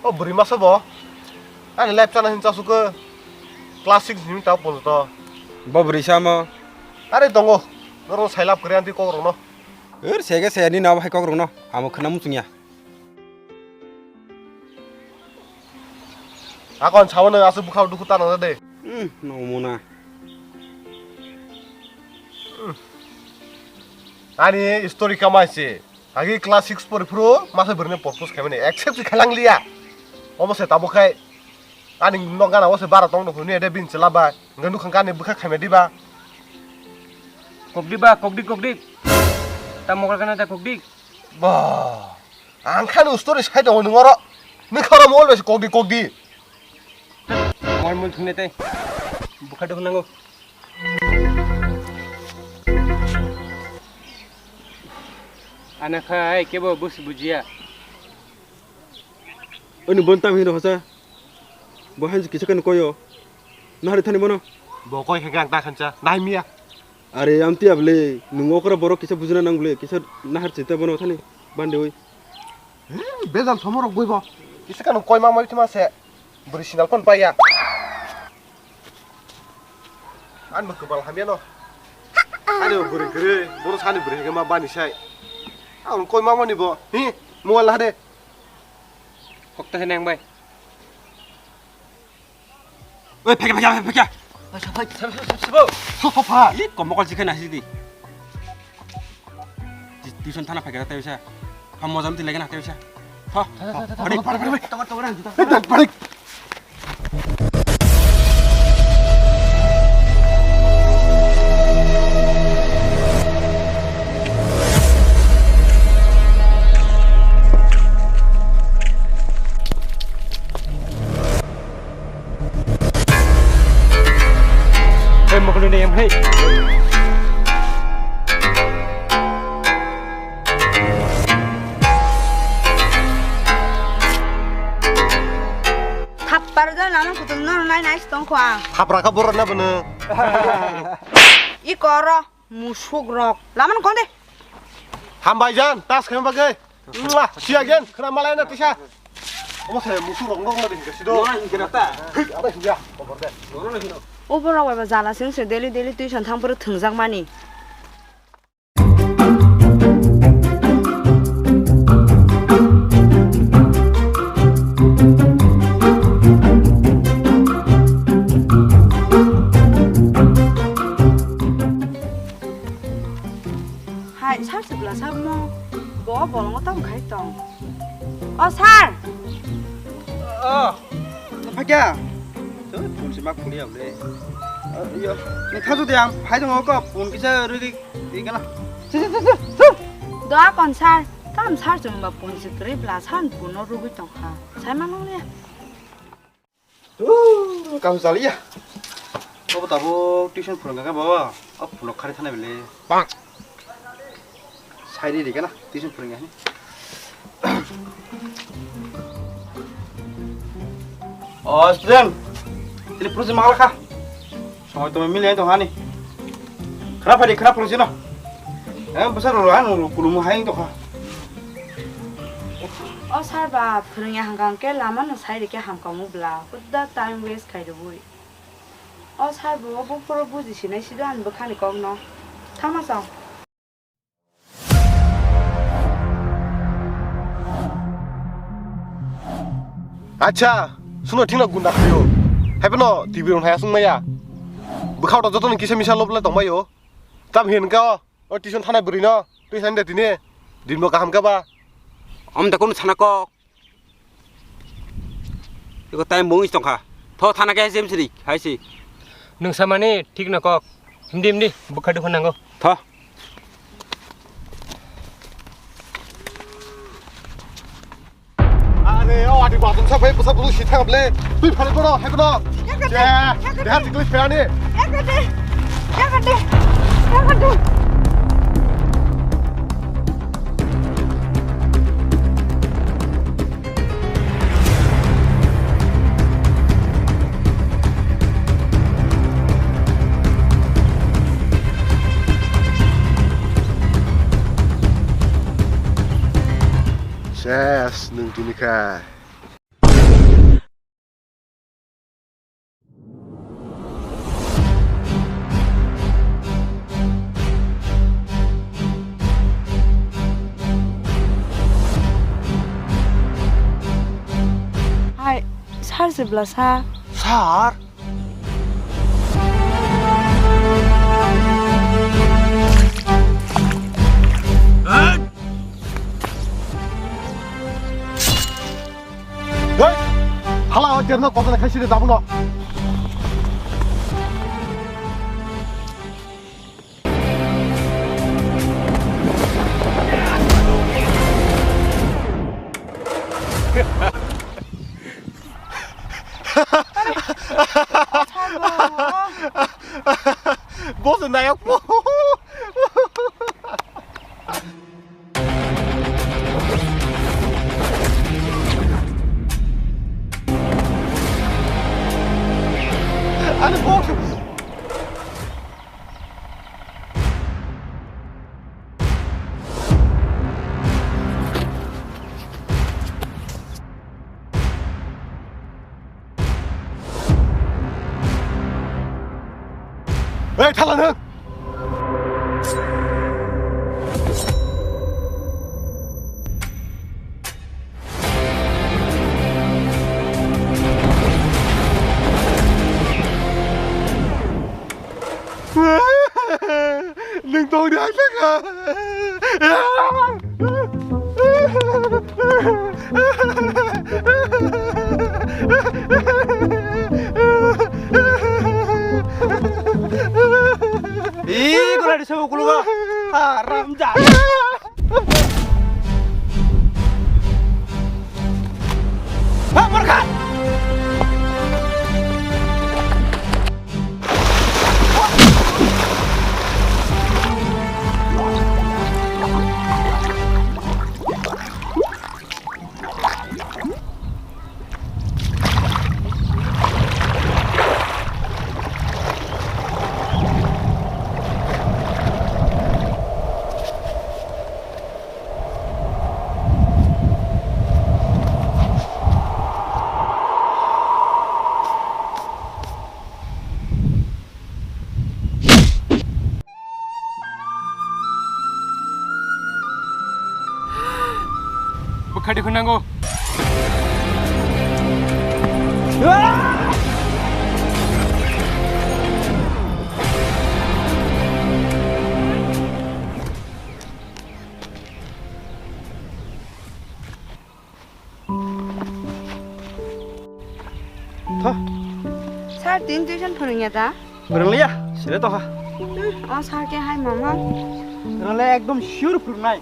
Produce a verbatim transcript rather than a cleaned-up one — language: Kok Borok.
O bwrwi masa bo. Ani life chana hin chasukhe. Class six ni ta ponto. Bo bwrwi samo. Are tongo. Norok sailap kre anti kok rokno. Er sege se ni na hai kok rokno. Amo khana muchungya. Akon sawo no asu bukha dukhu ta nang de. Hmm, no mona. Ani story kamai se. Agi class six pori phuru masa bwrwini propose khaimani accept se khailang liya. Obo se tabo khai ani nok gana o se bara tong nokho ni ede bin chela ba. Nge nukhang kani bwkha khaimya diba. Kokdi ba, kokdi, kokdi. Ta mokol kana ta kokdi. Ba. Ang khani story sai tongo nung oro. Nung khoro mo always kokdi, kokdi. Mol mol thungnai tei. Bwkha dukhu nango. Ana khai kebo bus bujiya. Ani bon tam hino hosa. Bo hanji kisa kan koyo. Nahari thani bono. Bo koi khe ang ta khancha. Nai miya. Are amtiya bwle, nung okra borok kisa bujina nang bwle, kisa nahar chita bono thani bande oi. Hmm, bejal somorok bui bo. Kisa kanu koi ma mai thima se. Bwrwi sinal phone paiya. Ani bo kwbal hamya no. Ani bo bwrwi kwrwi, bono sani bwrwi hege ma bani sai. Ang koi ma mani bo. Hi, mobile la de. Hokta se nang bai. Oi, phekya, phekya, phekya. Oi, sabai, sabai, sabai, sabai. Sopha. Li komokol jikhe nasi di. Ti-, tuition thana phekya tei bisa. Ham mojam ti legen tei bisa. Ha. Pare, pare, pare, pare. Tomar, tomar, tomar. Pare. Hei, mokol ni yang, hei. Thapar da nana kutung no nai nai tong kho ang. Thapra ka borok na bono. I koro. Musuk rok. Laman konde. Hambai jan, tas khem bagai. Mwah, sia gen, khna malai na tisa. Omo se musuk rok ngong na ding kasi do. Ora hingkhe na ta. Hik, abai hingya, kobor de. Ora na hino. Obo rok bai ba jala sing se daily daily tuition thang poro thwngjak mani. Hai, sir se bwla sir mo. Bo bolongo tamo khai tong. O sir. O. Phakya. Phone se mak khuliya bole. Yo, ni khajo de ang phai dong ko phone kisa riri. Ikana. Sir, sir, sir, sir. Doa kon sir. Kam sir chumba phone se kri bla san phone no rugui tong kha. Sai ma nong le. Kam saliya. Obo tabo tuition phurung kha baba. O phone khari thana bele. Bang. Sairi rikana, tuition phurung ya. O student, tini project ma kha. Somoi tomoi mili tong hani. Khara phari khara phurung sino. Em bwsa rolo ano kulumu hai tong kha. O sir ba phurung ya hangkang ke lama no sairi ke hamkamu bla. Kudda time waste khai rubui. O sir bo bo phuru buji sinai sido ani bwkhani kokno. Thama chong. Acha, suno thikno gunda khayo. Haiphano T V rong haya sung maya. Bwkhao to jotono kisa misa lob le tong mayo. Tam hin ka o, o tuition thanai bwrwi no, tuition de tini. Din bo kaham ka ba. Om da kono sana kok. Iko time mung tong kha. Tho thana ke jem siri, hai si. Nung samani thik na kok. Himdi, himdi, bukha dukha nango. Tho. Are, o adi bathroom sa bai, busa bulu si thang ble. Tui phale boro, hai boro. Yakade, yakade. Deha tikli phani. Yakade. Yakade. Yakade. Ses, nwng Tini kha. Hai, sir se bwla sa? Sir? Hei! Hala o terno kotole khaisire dabuno. Boss nayok po. Ani boss. Ei, thala nwng! Nwng tongdi ang sakha. Ih, gula di sebuah kuluga. Haram jahat. Bwkha dikhunango. Tho. Sir, tin tuition phwrwngya da? Phwrwngliya, sile tokha. Hmm, o sir khe hai mama. Phwrwngliya, ekdom sure phwrwngnai.